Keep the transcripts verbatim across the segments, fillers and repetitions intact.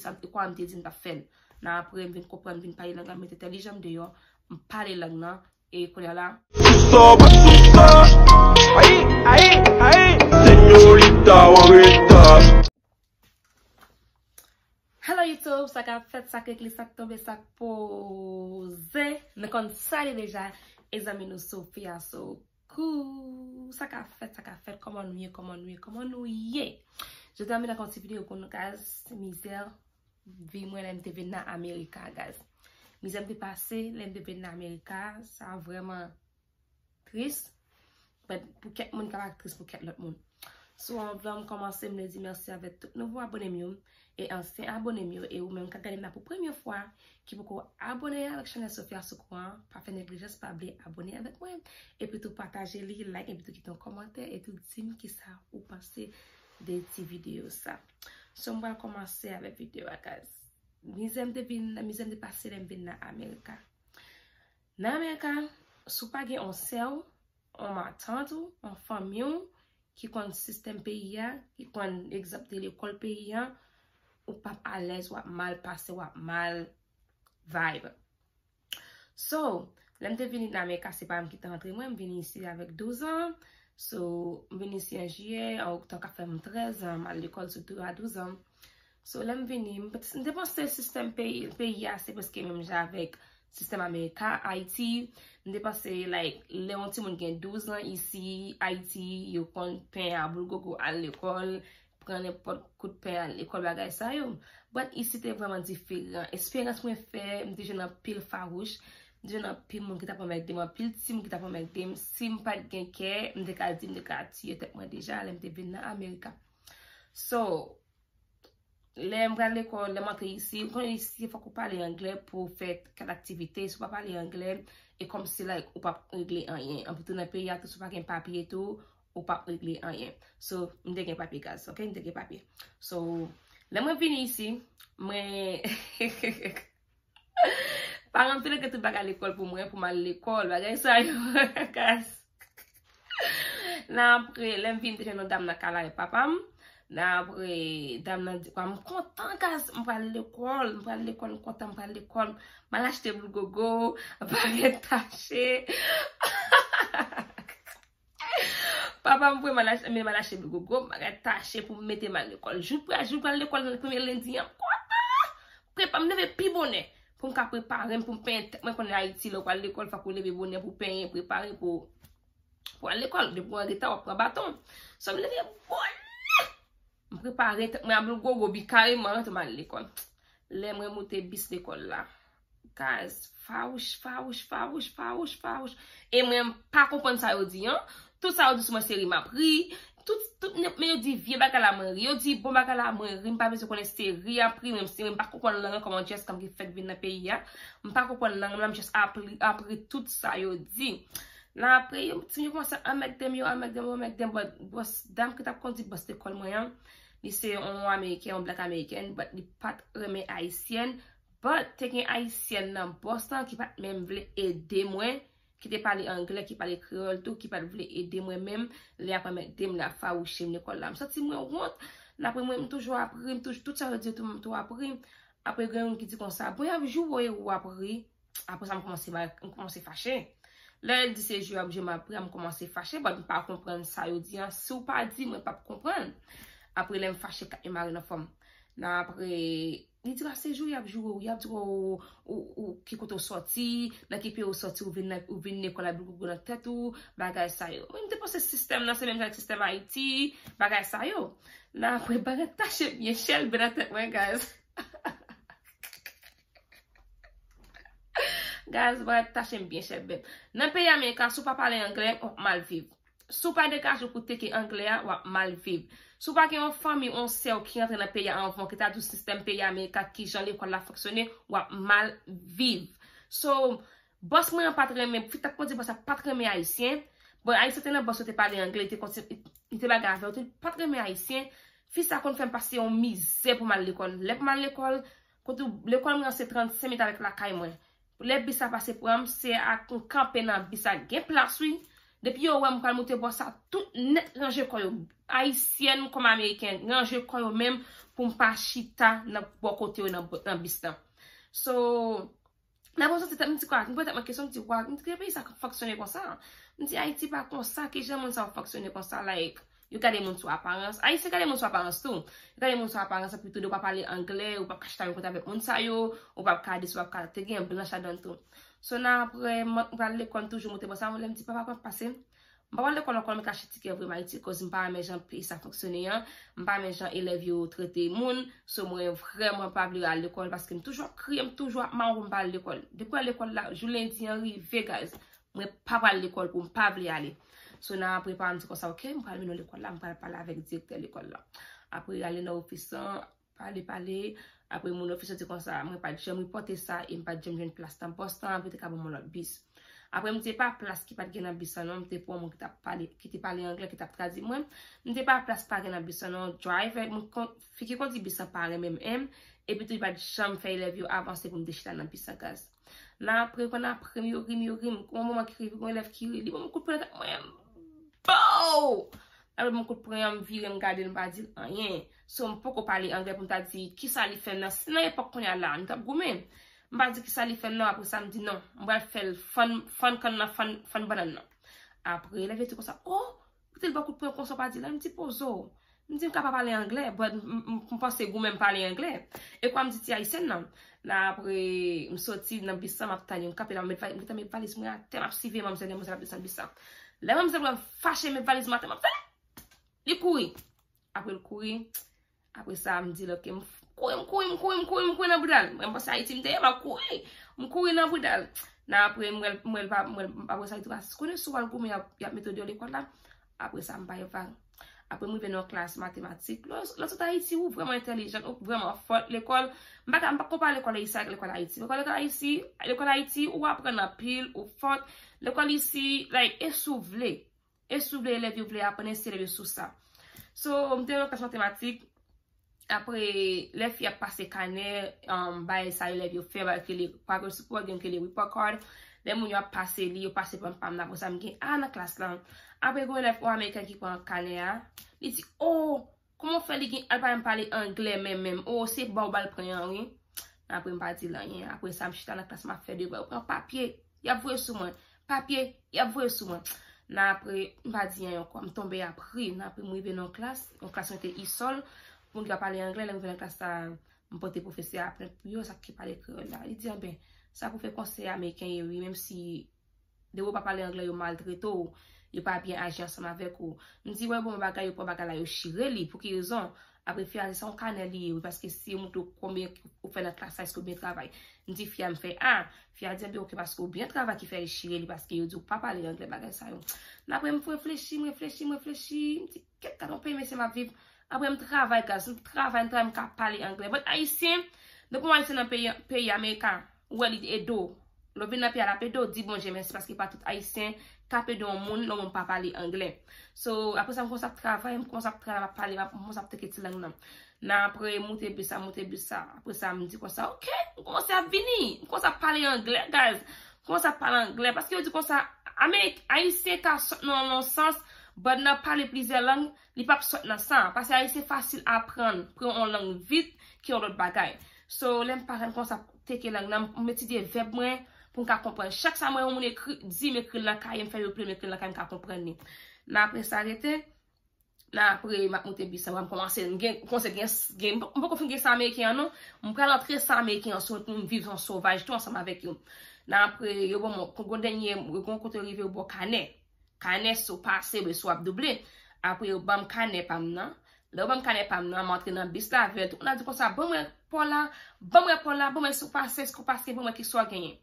sa, e kwa m te di m t ap fè l. Nan apre, m vin konprann, m vin pale lang lan, m met entèlijans m deyò, m pale lang nan, e kounye a la. Hello YouTube, sa k ap fèt, sa k ekri, sa k tonbe, sa k poze. Nou konn sa li deja, e zanmi nou Sophia, so kou, sa k ap fèt, sa k ap fèt, kòman nou ye, kòman nou ye, kòman nou ye? Jodi a m vin ak yon ti videyo pou nou guys, mizè vi mwen lè m te vin nan Amerika, guys. Mizè m te pase lè m te vin nan Amerika, sa vrèman tris. But pou kèk moun li ka pa tris pou kèk lòt moun. So, anvan m kòmanse, m vle di mèsi avèk tout nouvo abone m yo e ansyen abone m yo e ou menm k ap gade m la pou premye fwa, ki poko abone avèk chanèl Sophia Soukou an, pa fè neglijans, pa bliye abone avèk mwen. Epi tou pataje li, like, epi tou kite yon kòmantè, epi tou di m kisa ou panse de ti videyo sa. So, m pral kòmanse avèk videyo a, guys. Mizè m te vin, mizè m te pase lè m vin nan Amerika. Nan Amerika, si w pa gen yon sè w, yon matant ou, yon fanmi w, ki konn sistèm peyi a, ki konn egzanp de lekòl peyi a, ou p ap alèz, w ap mal pase, w ap mal vibe. So, lè m te vini nan Amerika, se pa m ki te antre mwen, m vini isi avèk douz an. So, m vini isi an jiyè, an oktob ka fè m trèz an, m al lekòl sou douz a douz an. So, lè m vini, m, m te panse sistèm peyi, peyi a se prèske menm jan avèk sistèm Amerika, Ayiti. M te panse, like, lè yon timoun gen douz an isi, Ayiti, yo konn pen a boulgogo, al lekòl, pran nenpòt kout pen, al lekòl, bagay sa yo. But isi te vrèman diferan. Esperyans mwen fè, m te jwenn anpil fawouch, m te jwenn anpil moun ki t ap anmède m, anpil timoun ki t ap anmède m. Si m pa t gen kè, m te ka di, m te ka tiye tèt mwen deja, lè m te vin nan Amerika. So, lè m pral lekòl, lè m antre isi, ou konnen isi, fòk ou pale anglè pou w fè kèk aktivite. Si w pa pale anglè, e kòmsi, like, ou p ap regle anyen. Anpil tou nan peyi a tou, si w pa gen papye tou, ou p ap regle anyen. So, m te gen papye, guys, ok? M te gen papye. So, lè mwen vini isi, mwen, paran m te lage tout bagay lekòl pou mwen, pou m al lekòl, bagay sa yo, guys. Nan apre, lè m vin, te jwenn yon dam nan kay la e papa m. Nan apre, dam nan di, "Wa, m kontan, guys, m pral lekòl, m pral lekòl, m kontan, m pral lekòl. M al achte boulgogo, bagay tache." Papa m voye m al achte, men m al achte boulgogo, bagay tache pou m mete m al lekòl. Jou pral, jou pral lekòl, nan premye lendi an, m kontan. Prepa m leve pi bonè pou m ka prepare m, pou m penyen tèt mwen, konnen Ayiti, lè w pral lekòl, fòk ou leve bonè pou w penyen, prepare pou, pou w al lekòl. Depi w an reta, w ap pran baton. So, m leve bonè. M prepare tèt mwen a boulgogo, bi kareman, antre m al lekòl. Lè mwen moute bis lekòl la, guys, fawouch, fawouch, fawouch, fawouch, fawouch. E mwen, m pa konprann sa yo di an. Tout sa yo di sou mwen se ri m ap ri. Tout, tout, men yo di vye bagay la mwen ri. Yo di bon bagay la mwen ri. M pa bezwen konnen si se ri y ap ri. Mwen, si mwen pa konprann lang lan, kòman just kòm ki fèk vin nan peyi a. M pa konprann lang lan, m just ap ri, ap ri tout sa yo di. Nan apre, yo, ti yo kòmanse anmègde m, yo anmègde m, yo anmègde m, but bòs, dam ki t ap kondi bòs lekòl mwen an, li se yon ameriken, yon black american, but li pa t renmen ayisyèn, but te gen ayisyèn nan bòs lan ki pa t menm vle ede mwen, ki te pale anglè, ki pale kreyòl tou, ki pa t vle ede mwen menm, li ap anmègde m, li ap fawouche m lekòl la. M santi mwen wont, nan apre mwen, m toujou ap ri, m toujou, tout sa yo di yo tou, m tou ap ri. Apre gen youn ki di konsa, "Bon, y ap joure w e w ap ri." Apre sa, m kòmanse, m kòmanse fache. Lè l di se jou y ap joure m ap ri, m kòmanse fache, but m pa konprann sa yo di an. Si w pa di, mwen p ap konprann. Apre, lè m fache, kat yo mare nan fò m. Nan apre, li di, "A, se jou y ap joure w, y ap di w, ou, ou, ki kote w sòti, nan ki peyi w sòti, ou vin nan, ou vin lekòl ak boulgogo nan tèt ou, bagay sa yo." Mwen, m te panse sistèm nan se menm jan ak sistèm Ayiti, bagay sa yo. Nan apre, bagay tache byen chèlbe nan tèt mwen, guys. Guys, bagay tache m byen chèlbe. Nan peyi Amerika, si w pa pale anglè, w ap mal viv. Si w pa degaje w pou teke anglè a, w ap mal viv. Si w pa gen yon fanmi, yon sè w ki antre nan peyi a anvan w, ki ta di w sistèm peyi Amerika, kijan lekòl la fonksyone, w ap mal viv. So, bòs mwen an pa t renmen, fi t ap kondi bòs la pa t renmen ayisyen. Bon, ayisyen te nan bòs yo te pale anglè, li te konti-, li te lage avè yo tou, li pa t renmen ayisyen. Fi sa konn fè m pase yon mizè pou m al lekòl. Lè pou m al lekòl, kote lekòl mwen an se trannsenk minit avèk lakay mwen. Lè bis la pase pran m, se ak m kanpe nan bis la, gen plas wi. Depi yo wè m pral moute bò sa, tout nèt ranje kò yo. Ayisyèn kòm ameriken, ranje kò yo menm pou m pa chita nan bò kote yo nan, nan bis lan. So, nan bon santi tèt, m di kwa, m pran tèt mwen kesyon, m di, wa, m di, ki peyi sa fonksyone konsa? M di, Ayiti pa konsa, ki jan moun sa yo fonksyone konsa? Like, yo gade moun sou aparans. Ayisyen gade moun sou aparans tou. Yo gade moun sou aparans, epi tou, ou pa pale anglè, ou p ap ka chita renkontre avèk moun sa yo, ou p ap ka di, ou p ap ka te gen blanch ladan tou. So, nan apre, m pral lekòl, m toujou moute bò sa, lè m di, papa, kòman k pase? M pa pral lekòl ankò, m ka achte tikè vre m Ayiti, koz m pa renmen jan peyi sa fonksyone an, m pa renmen jan elèv yo trete moun, so mwen vrèman pa vle al lekòl paske m toujou ap kriye, m toujou ap mawon pou m pa al lekòl. Depi mwen al lekòl la, jou lendi an rive, guys, mwen pa pral lekòl pou m pa vle ale. So nan apre pa m di konsa, ok, m pral mennen w lekòl la, m pral pale avèk direktè lekòl la. Apre ale nan ofis lan, pale, pale. Apre moun ofis yo di konsa, mwen pa t janm repòte sa e m pa t janm jwenn plas nan bòs lan, apre te ka ban mwen lòt bis. Apre m te pa plas ki pa t gen nan bis lan non, m te pran moun ki t ap pale, ki te pale anglè, ki t ap tradui mwen. M te pa plas ki pa gen nan bis lan non, driver, moun kon, fi ki kondi bis lan pa renmen m, epi tou li pa t janm fè elèv yo avanse pou m te chita nan bis lan, guys. Nan apre, pandan apre m yo ri m, yo ri m, gon moman ki rive, gon elèv ki ri, li ban m kout pwen nan tèt mwen, pow! Apre m kout pwen an, m vire, m gade l, m pa di l anyen. So, m poko pale anglè pou m ta di kisa li fè m nan. Si nan epòk kounye a la, nou t ap goumen. M pa di kisa li fè m nan, apre sa, m di non. M pral fè l fann, fann kann nan, fann, fann bannann nan. Apre, elèv yo di konsa, o, kote l ba w kout pwen konsa, w pa di l anyen, m di poze w. M di m ka pa pale anglè, but m, m, m panse goumen m pale anglè. E kwa m di ti ayisyèn nan. Nan apre, m soti nan bis lan, m ap tann yo, m kanpe la, m met va-, m gentan met valiz mwen atè, m ap siveye manmzèl, manmzèl ap desann bis lan. Lè manmzèl wè m fache met valiz mwen atè, manmzèl, li kouri. Apre l kouri, apre sa, m di l, ok, m f-, kouri, m kouri, m kouri, m kouri, m kouri nan bouda l. Mwen, m panse Ayiti m te ye, m ap kouri. M kouri nan bouda l. Nan apre, m wè l, m wè l pa, m wè l, apre sa, li di, konnen si w al goumen, y ap, y ap mete w deyò lekòl la. Apre sa, m bay vag. Apre, m rive nan klas matematik. Lè, lè w sot Ayiti, ou vrèman entèlijan, ou vrèman fò lekòl. M pa ka, m pa konpare lekòl isi ak lekòl Ayiti. Lekòl, lekòl Ayiti, lekòl Ayiti, ou aprann anpil, ou fò. Lekòl isi, like, e si w vle. E si w vle elèv yo vle aprann, ensi elèv yo sou sa. So, m te nan klas matematik. Apre, lè fi ap pase kanè, um, bay sa elèv yo fè, bay ki li progress report, gen ki li report card. Lè moun yo ap pase li, yo pase pa m, pa m nan, apre sa, m gen A nan klas lan. Apre, gen yon elèv, yon ameriken ki pran kanè a. Li di, o, kòman w fè li gen A, l pa menm pale anglè menm, menm. O, se ba w ba l pran an, wi. Apre, m pa di l anyen. Apre sa, m chita nan klas, m ap fè devwa. Yo pran papye, y ap voye sou mwen. Papye, y ap voye sou mwen. Nan apre, m pa di anyen ankò. M tonbe ap ri. Nan apre, m rive nan yon klas. Yon klas mwen te isòl. Moun ki pa pale anglè, lè m rive nan klas sa, m pote pwofesè a plent pou yo, sa ki pale kreyòl la. Li di, anben, sa pwofè konsèy ameriken ye, wi, menm si depi w pa pale anglè, yo maltrete w, yo pa byen aji ansanm avèk ou. M di, wè, bon, bagay, yo pran bagay la, yo chire li. Pou ki rezon? Apre fi a di, se yon kanè li ye, wi, paske si yo montre w konbyen ou fè nan klas la, èske w byen travay. M di fi a, m fè A. Fi a di, anben, ok, paske w byen travay ki fè yo chire li, paske yo di w pa pale anglè, bagay sa yo. Nan apre, m reflechi, m reflechi, m reflechi, m di, kèt, gad yon peyi mesye m ap viv. Apre, m travay, guys, m travay, m travay, m ka pale anglè. But Ayisyen, depi yon Ayisyen nan peyi, peyi Amerika, ou wè li ede w. Lè w vin nan peyi a, l ap ede w, di Bondye mèsi, paske pa tout Ayisyen k ap ede yon moun, lè yon moun pa pale anglè. So, apre sa, m kòmanse ap travay, m kòmanse ap travay, m ap pale, m ap, m kòmanse ap teke ti lang nan. Nan apre, moute bis la, moute bis la. Apre sa, m di konsa, ok, m kòmanse ap vini. M kòmanse ap pale anglè, guys. M kòmanse ap pale anglè. Paske yo di konsa, Amerik-, Ayisyen ka sòt nan yon sans, but nan pale plizyè lang, li p ap sòt nan sa. Paske Ayisyen fasil aprann, pran yon lang vit, ke yon lòt bagay. So, lè m pa janm kòmanse ap teke lang nan, m etidye vèb mwen, pou m ka konprann. Chak sa mwen, yon moun ekri, di m ekri l nan kaye, m fè yo ple m ekri l nan kaye, m ka konprann li. Nan apre sa, rete, nan apre, m ap moute bis la, m kòmanse, m gen, kòmanse gen, gen, m poko fin gen san ameriken an, non. M pral antre san ameriken an sou mwen pou m viv yon sovaj tou ansanm avèk yo. Nan apre, yo ban mwen, gon dènye, gon kote yo rive, yo ba w kanè. Kanè si w pase, oubyen si w ap double. Apre, yo ban m kanè pa m nan. Lè yo ban m kanè pa m nan, m antre nan bis la avè l. Tout moun ap di konsa, ban mwen pa w la, ban mwen pa w la, ban mwen si w pase, èske w pase, ban mwen kisa w genyen.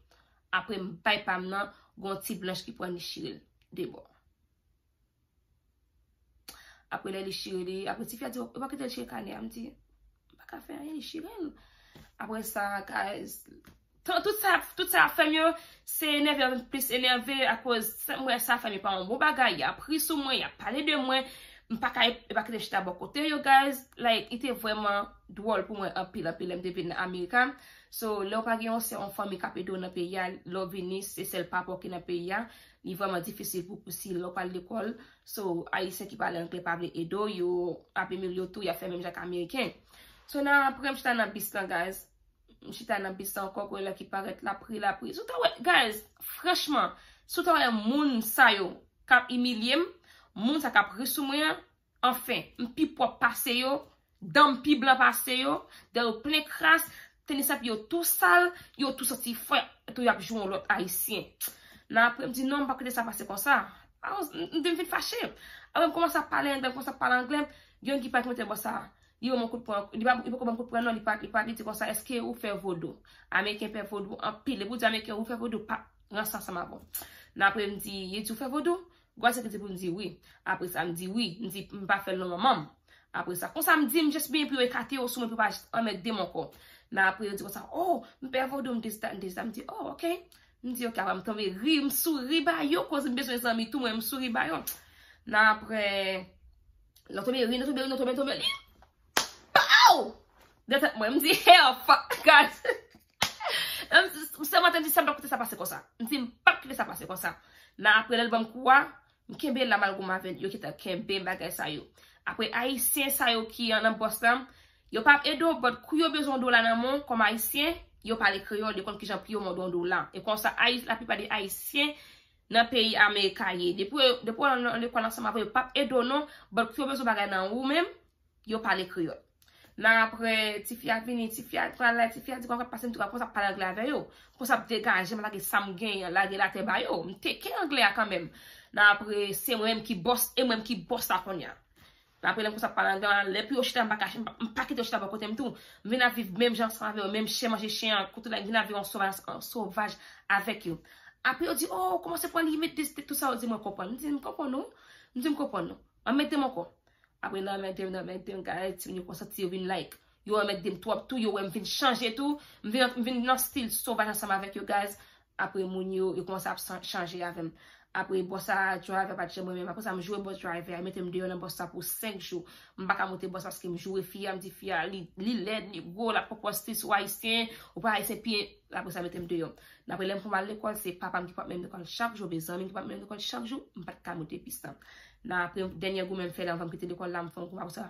Apre, m bay pa m nan, gon ti blanch ki pran li chire l de bò. Apre lè li chire li, apre tifi a di, yo pa kite l chire kanè a, m di, m pa ka fè anyen, li chire l. Apre sa, guys, tan-, tout sa, tout sa ap fè m yo, se enève m plis enève akoz sa, m wè sa fè m yo pa yon bon bagay, y ap ri sou mwen, y ap pale de mwen, m pa ka, yo pa kite m chita bò kote yo, guys. Like, li te vrèman dwòl pou mwen anpil, anpil, lè m te vin nan Amerika. So, lè w pa gen yon sè, yon fanmi k ap ede w nan peyi a, lè w vini, se sèl papa w ki nan peyi a, li vrèman difisil pou, pou si lè w pral lekòl. So, Ayisyen ki pale anglè pa vle ede w, yo ap imilye w tou, y ap fè menm jan ak Ameriken. So, nan apre, m chita nan bis lan, guys. M chita nan bis lan ankò, koulè ki parèt lapri, lapri. Si w ta wè, guys, franchman, si w ta wè moun sa yo k ap imilye m, moun sa k ap ri sou mwen an, anfen, m pi pwòp pase yo, dan m pi blan pase yo, dan yo plen kras, tenis a pye yo tou sal, yo tou santi fre, tou y ap jwe yon lòt Ayisyen. Nan apre, m di, "Non, m p ap kite sa pase konsa." A, m, m, m vin fache. Apre, m kòmanse ap pale anglè, m kòmanse ap pale anglè, gen yon ki pa mete bò sa. Li ban m kout pwen, li pa, li poko ban m kout pwen non, li pa, li pa, li di konsa, "Èske ou fè vodou?" Ameriken fè vodou anpil. Depi w di Ameriken ou fè vodou, pa ranse ansanm avè w. Nan apre m di, li di, "Ou fè vodou?" Gwa se ki di pou m di wi. Apre sa, m di wi. M di, "M pa fè l non manman m." Apre sa, konsa m di, m jis byen pou yo ekate yo sou mwen pou yo pa anmède m ankò. Nan apre, yo di konsa, "Oh, m fè vodou," m di sa, m di sa, m di, "Oh, ok." M di, "Ok," apre m tonbe ri, m souri ba yo, koz m bezwen zanmi tou, mwen, m souri ba yo. Nan apre, nou tonbe ri, nou tonbe ri, nou tonbe, tonbe ri. Pow! Nan tèt mwen, m di, "Hell, fuck, God." M, m sèlman te di, "Sa m p ap kite sa pase konsa." M di, "M p ap kite sa pase konsa." Nan apre, lè l ban m kou a, m kenbe la malgre m avè l, yo gentan kenbe m bagay sa yo. Apre, Ayisyen sa yo ki an nan bòs la, yo p ap ede w, but kou yo bezwen yon dola nan men w, kòm Ayisyen, yo pale kreyòl, yo konn kijan pou yo mande yon dola. E konsa, Ayi-, laplipa de Ayisyen nan peyi Amerika ye. Depi yo, depi yo nan lekòl ansanm avè yo, yo p ap ede w non, but kou yo bezwen bagay nan ou menm, yo pale kreyòl. Nan apre, tifi a vini, tifi a pral la, tifi a di, "Konsa pase m tou, konsa pale anglè avè yo." Konsa ap degaje m, lage sa m genyen, lage l atè ba yo. M teke anglè a kanmenm. Nan apre, se mwen menm ki bòs, e mwen menm ki bòs la kounye a. Nan apre, lè m konsa pale anglè, lè pou yo chita, m pa kache, m pa, m pa kite yo chita bò kote m tou. M vin ap viv menm jan ansanm avè yo, menm chen manje chen an, kote la, m vin ap viv an sovaj, an sovaj avèk yo. Apre, yo di, "Oh, kòmanse pran limit, this, that," tout sa, yo di, "Mwen konprann." M di, "M konprann ou." M di, "M konprann ou." Anmède m ankò. Apre nan anmède m, nan anmède m, guys, timoun yo konsa ti yo vin like. Yo anmède m twòp tou, yo wè m vin chanje tou. M vin, m vin nan stil sovaj ansanm avèk yo, guys. Apre moun yo, yo kòmanse ap san-, chanje avè m. Apre bòs a, driver pa t janm renmen m. Apre sa, m joure bòs driver a, mete m deyò nan bòs sa pou senk jou. M pa ka monte bòs paske m joure fi a, m di fi a, li, li lèd, li gwo, l ap pran pòz ti sou Ayisyen, ou pa Ayisyen, pi, apre sa, mete m deyò. Apre lè m pou m al lekòl, se papa m ki pran m lekòl chak jou, oubyen zanmi m ki pran m lekòl chak jou, m pa t ka monte bis la. Nan apre, dènye goumen m fè la, anvan m kite lekòl la, m fè yon goumen apre sa.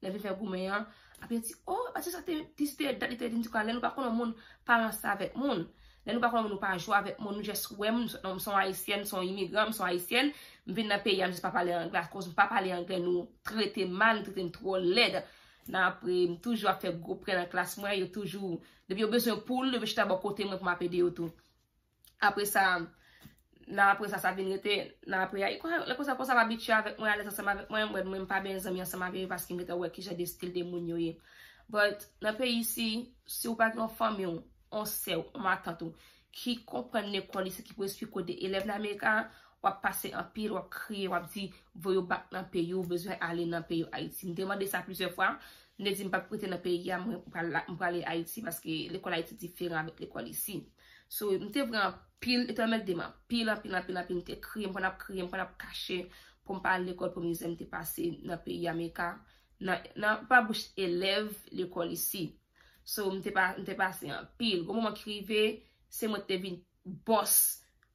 Lè vin fè goumen an, apre yo di, "Oh, paske sa te, te, se te dat li te di m, lè nou pa konnen moun, pa ranse avèk moun. Lè nou pa konnen moun, nou pa jwe avèk moun, nou jis wè m, m se yon Ayisyèn, m se yon imigran, m se yon Ayisyèn, m vin nan peyi a, m jis pa pale anglè, akoz m pa pale anglè, nou trete m mal, nou trete m twò lèd." Nan apre, m toujou ap fè gwo prè nan klas mwen, yo toujou, depi yo bezwen poul, yo vin chita bò kote mwen pou m ap ede yo tou. Apre sa, nan apre sa, sa vin rete, nan apre a, lè konsa, konsa ap abitye avèk mwen, alèz ansanm avèk mwen, mwen, mwen m pa byen zanmi ansanm avèk yo paske m gentan wè kijan de stil de moun yo ye. But, nan peyi isi, si w pa gen yon fanmi w, yon sè w, yon matant ou, ki konprann lekòl isi, ki pou esplike w de elèv nan Amerika, w ap pase anpil, w ap kriye, w ap di, voye yo back nan peyi w, ou bezwen ale nan peyi w, Ayiti. M te mande sa plizyè fwa, m te di m p ap rete nan peyi a, mwen m pral, m prale Ayiti, paske lekòl Ayiti diferan avèk lekòl isi. So, m te vre anpil, yo te anmède m anpil, anpil, anpil, anpil, m te kriye, m konn ap kriye, m konn ap kache, pou m pa al lekòl, pou mizè m te pase nan peyi Amerika, nan, nan, pa bouch elèv lekòl isi. So, m te pa, m te pase anpil. Gon moman ki rive, se mwen ki te vin bòs.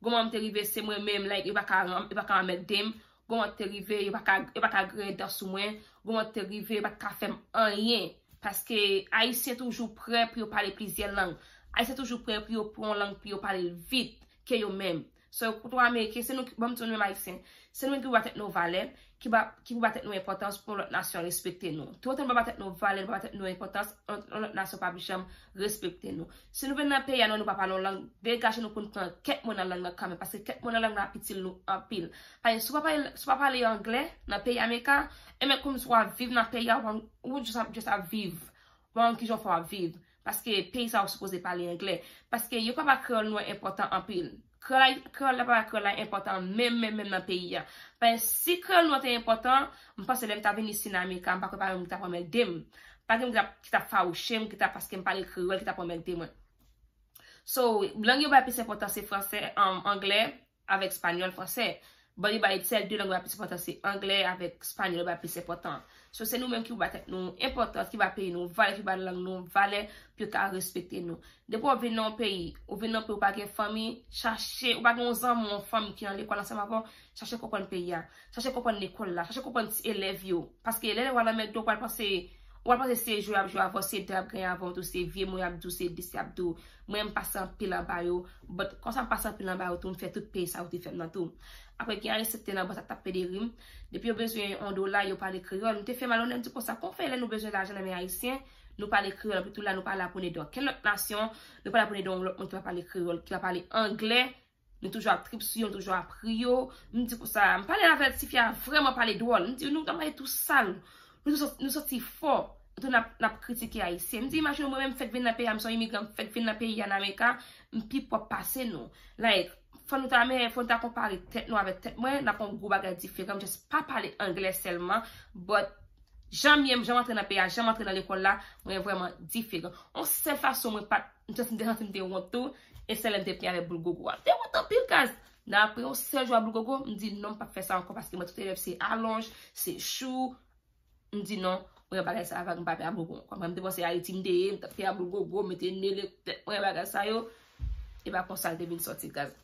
Gon moman m te rive, se mwen menm, like, yo pa ka ran-, yo pa ka anmède m. Gon moman te rive, yo pa ka, yo pa ka griyen dan sou mwen. Gon moman te rive, yo pa t ka fè m anyen. Paske Ayisyen toujou prè pou yo pale plizyè lang. Ayisyen toujou prè pou yo pran yon lang pou yo pale l vit ke yo menm. So, kote w Ameriken, se nou ki, ban m di w nou menm Ayisyen, se nou menm ki pou ba tèt nou valè, ki ba, ki pou ba tèt nou enpòtans pou yon lòt nasyon respekte nou. Toutotan nou pa ba tèt nou valè, nou pa ba tèt nou enpòtans, yon, yon lòt nasyon p ap janm respekte nou. Si nou vin nan peyi a nou, nou pa pale yon lang, degaje nou pou n pran kèk mo nan lang nan kanmenm, paske kèk mo nan lang nan ap itil nou anpil. Paske si w pa pale, si w pa pale anglè nan peyi Amerika, e menm kòmsi w ap viv nan peyi a, ou, ou just ap, just ap viv. Bon, kijan w fè w ap viv? Paske peyi sa yo sipoze pale anglè. Paske yo pa ba kreyòl nou an enpòtan anpil. Kreyòl la, kreyòl la pa ba kreyòl la enpòtan menm, menm, menm nan peyi a. Paske si kreyòl nou an te enpòtan, m panse lè m ta vin isi nan Amerika, m pa kwè pa gen moun ki t ap anmède m. Pa gen moun ki t ap, ki t ap fawouche m, ki t ap, paske m pale kreyòl, ki t ap anmède mwen. So, lang yo bay plis enpòtans se fransè, an, anglè, avèk espanyòl, fransè. But yo bay sèl de lang yo bay plis enpòtans, se anglè avèk espanyòl yo bay plis enpòtans. So se nou menm ki pou bay tèt nou enpòtans, ki bay peyi nou valè, ki bay lang nou valè, pou yo ka respekte nou. Depi w vin nan yon peyi, ou vin nan yon peyi ou pa gen fanmi, chache, ou pa gen yon zanmi, yon fanmi ki nan lekòl ansanm avè w, chache konprann peyi a. Chache konprann lekòl la, chache konprann ti elèv yo. Paske lè w al nan McDo, ou pral panse, ou pral panse se jwe y ap jwe avè w, se dra y ap genyen avè w tou, se vye mo y ap di w, se dis y ap di w. Mwen, m pase anpil anba yo, but konsa m pase anpil anba yo tou, m fè tout peyi sa yo te fè m nan tou. Apre, gen Ayisyen ki te nan bòs ap tape de ri m. Depi yo bezwen yon dola, yo pale kreyòl. M te fè malonèt, m di konsa, kòman fè lè nou bezwen lajan nan men Ayisyen, nou pale kreyòl, epi tou la nou pa la pou n ede okenn lòt nasyon, nou pa la pou n ede yon lòt moun ki pa pale kreyòl, ki pa pale anglè. Nou toujou ap trip sou yo, nou toujou ap ri yo. M di konsa, m pale avè l, tifi a vrèman pale dwòl. M di, nou ta pale tou sal. Nou, sot- nou soti fò. Tou n ap, n ap kritike Ayisyen. M di, imajine w, mwen menm m fèk vin nan peyi a, m se yon imigran, m fèk vin nan peyi a nan Amerika, m pi pwòp pase nou. Like, fò nou ta, men, fò nou ta konpare tèt nou avèk tèt mwen, n ap yon gwo bagay diferan. M just pa pale anglè sèlman, but jan m ye, jan m antre nan peyi a, jan m antre nan lekòl la, mwen vrèman diferan. Yon sèl fason mwen pa t, m te santi m te santi m te wont tou, e sèl lè m te pran avèk boul gogo a. M te wont anpil, guys. Nan apre yon sèl jou a boul gogo, m di non, m p ap fè sa ankò paske mwen tout elèv se alonj, se chou. M di non, mwen bagay sa avèk m pa pè a boul gogo ankò. Mwen m te panse Ayiti m te ye, m t ap pè a boul gogo, mete nele tèt mwen bagay sa yo. E pa konsa l te vin sòti, guys.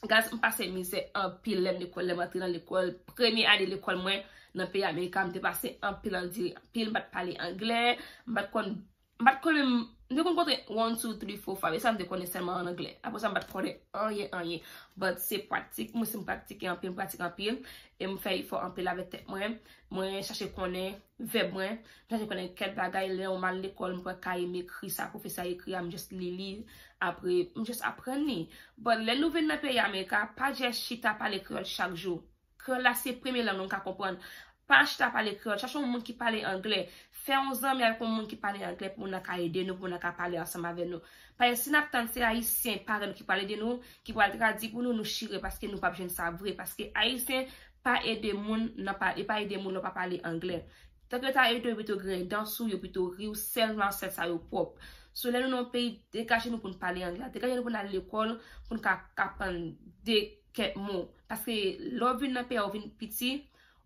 Guys, m pase mizè anpil lè m lekòl, lè m antre nan lekòl. Premye ane lekòl mwen nan peyi Amerika, m te pase anpil andire, anpil. M pa t pale anglè, m pa t konn, m pa t konn menm, m te konn konte one, two, three, four, five. E sa m te konnen sèlman an anglè. Apre sa, m pa t konnen anyen, anyen. But se pratik, mwen se m pratike anpil, m pratike anpil. E m fè efò anpil avèk tèt mwen. Mwen chache konnen vèb mwen, m chache konnen kèk bagay. Lè m al lekòl, m pran kaye, m ekri sa pwofesè a ekri a, m just li li. Apre, m just aprann li. But lè nou vin nan peyi Amerika, pa just chita pale kreyòl chak jou. Kreyòl la se premye lang nou ka konprann. Pa chita pale kreyòl, chache yon moun ki pale anglè. Fè yon zanmi avèk yon moun ki pale anglè pou moun nan ka ede nou, pou moun nan ka pale ansanm avè nou. Paske si n ap tann se Ayisyen parèy nou ki pral ede nou, ki pral tradui pou nou, nou chire paske nou p ap jwenn sa vre. Paske Ayisyen pa ede moun nan pa, e pa ede moun lè w pa pale anglè. Tank yo ta ede w, yo pito griyen dan sou, yo pito ri w, sèlman sèl sa yo pwòp. So lè nou nan yon peyi, degaje nou pou n pale anglè, degaje nou pou n al lekòl, pou n ka aprann de kèk mo. Paske lè w vin nan peyi a, ou vin piti,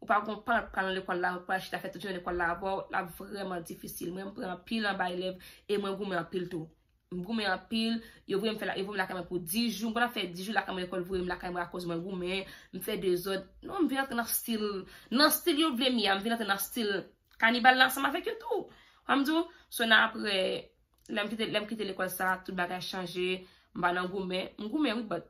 ou pa gon paran k pral nan lekòl la, ou pral chita fè tout jounen lekòl la avè w, l ap vrèman difisil. Mwen, m pran anpil anba elèv e mwen goumen anpil tou. M goumen anpil, yo voye m fè la, yo voye m lakay mwen pou dis jou. M konn ap fè dis jou lakay mwen, lekòl voye m lakay mwen akoz mwen goumen, m fè dezòd. Non, m vin antre nan stil, nan stil yo vle m ye a, m vin antre nan stil kanibal la ansanm avèk yo tou. Wè m di w, so nan apre, lè m kite, lè m kite lekòl sa, tout bagay chanje, m pa nan goumen. M goumen wi, but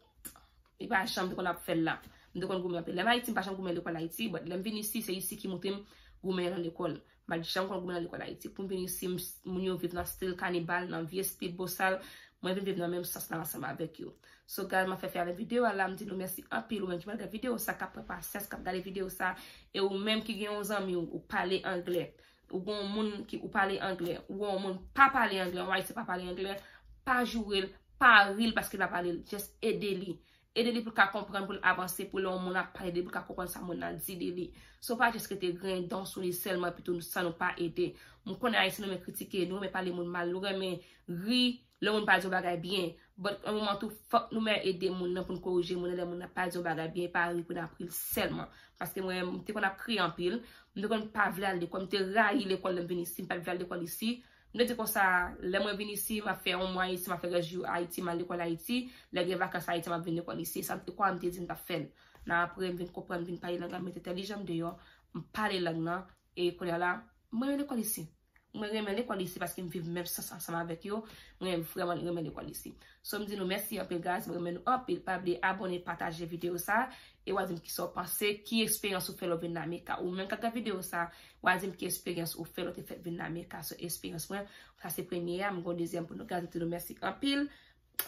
e pa jan m te konn ap fè l la. M te konn goumen anpil. Lè m Ayiti, m pa janm goumen lekòl Ayiti, but lè m vin isi, se isi ki montre m goumen nan lekòl. M pa t janm konn goumen nan lekòl Ayiti. Pou m vin isi, m, moun yo viv nan stil kanibal, nan vye stil bosal. Mwen vin viv nan menm sans la ansanm avèk yo. So, guys, m ap fè fè avèk videyo a la. M di nou mèsi anpil, ou menm ki pral gade videyo sa, k ap pran pasyans, k ap gade videyo sa. E ou menm ki gen yon zanmi w, ou pale anglè, ou gen yon moun ki ou pale anglè, ou gen yon moun pa pale anglè, yon Ayisyen pa pale anglè, pa joure l, pa ri l paske l pa pale l. Just ede li. Ede li pou l ka konprann, pou l avanse, pou lè yon moun ap pale de li, pou l ka konprann sa moun nan di de li. So, pa just rete griyen dan sou li sèlman, epi tou san nou pa ede. M konnen Ayisyen nou renmen kritike, nou renmen pale moun mal, nou renmen ri lè yon moun pa di yon bagay byen. But yon moman tou, fòk nou men ede moun nan pou n korije moun nan lè moun nan pa di yon bagay byen, pa ri pou n ap ri l sèlman. Paske mwen, m te konn ap kriye anpil, m te konn pa vle al lekòl, m te rayi lekòl lè m vin isi, m pa t vle al lekòl isi. M te di konsa, lè mwen vin isi, m ap fè yon mwa isi, m ap fè rès jou Ayiti, m al lekòl Ayiti. Lè gen vakans Ayiti, m ap vin lekòl isi. Sa m te kwè, m te di m t ap fè l. Nan apre, m vin konprann, m vin pale lang lan, m met entèlijans m deyò, m pale lang nan, e kounye a la, mwen renmen lekòl isi. Mwen renmen lekòl isi paske m viv menm sans ansanm avèk yo. Mwen vrèman renmen lekòl isi. So, m di nou mèsi anpil, guys. Mwen renmen nou anpil. Pa bliye abòne, pataje videyo sa. E w a di m kisa w panse, ki eksperyans ou fè lè w vin nan Amerika. Ou menm k ap gade videyo sa, w a di m ki eksperyans ou fè lè w te fèk vin nan Amerika. So, eksperyans mwen, sa se premye a, m gon dezyèm pou nou, guys. M di nou mèsi anpil.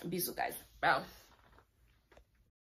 Bizou, guys. Bye.